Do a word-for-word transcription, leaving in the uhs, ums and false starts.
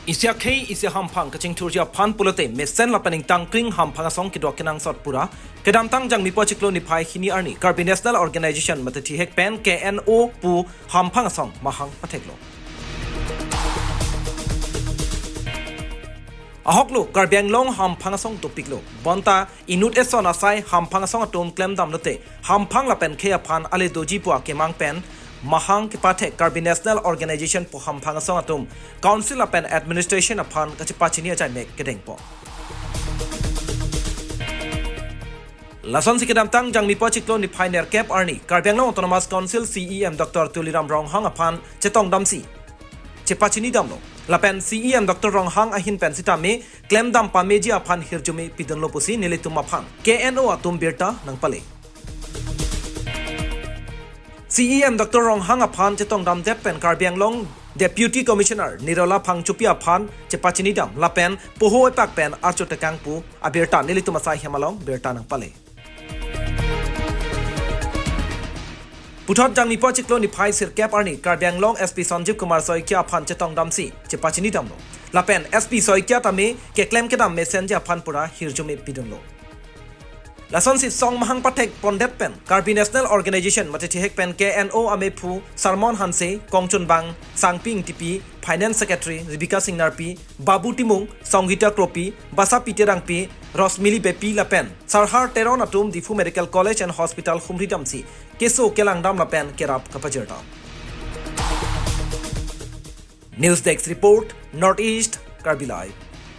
Isi akhei isi hamphang kachingthurji aphan pulote mesen lapen ingtangkring hamphang asong kedok kenangsot pura kedamtang Jangmipo achiklo niphai hini arni Karbi National Organization mate thihek pen K N O pu hamphang asong mahang patheklo. Ahoklo Karbi Anglong hamphang asong dopiklo. Bonta inut eson asai hamphang asong atum klemdamlote hamphang lapen khei aphan ale doji pu akemang pen mahang kepathek Karbi National Organization pu hamphang asong atum Council lapen Administration aphan kachepachini ajai mek kedengpo. Lasonsi kedamtang Jangmipo achiklo niphai nerkep arni Karbi Anglong Autonomous Council C E M Doctor Tuliram Ronghang aphan chetongdamsi chepachinidamlo. Lapen C E M Doctor Ronghang ahin pen sitame klemdam pameji aphan hirjume pidunlo pusi nelitum aphan K N O atum birta nangpale. C E M Doctor Ronghang aphan chetongdamdet pen Karbi Anglong Deputy Commissioner Nirola Phangchopi aphan chepachinidam lapen poho epak pen archo tekang pu abirta nelitum asai hem along birta nangpale. Puthot Jangmipo achiklo niphai sirkep arni Karbi Anglong S P Sanjeev Kumar Saikia aphan chetongdamsi chepachinidamlo. Lapen S P Saikia tame keklem kedam mesenji aphan pura hirjume pidunlo. Lasonsi song mahang pathek pondet pen Karbi National Organization mate thihek pen K N O amephu Sarmon Hanse, kongchunbang Sangpi Ingtipi, Finance Secretary Rebecca Singnarpi, Babu Timung, Songita Kropi, Basapi Terangpi, Rosmili Beypi lapen Sarhar Teron atum Diphu Medical College and Hospital humridamsi keso kelangdam lapen kerap kapajirdam. News Desk Report, North East Karbi Live.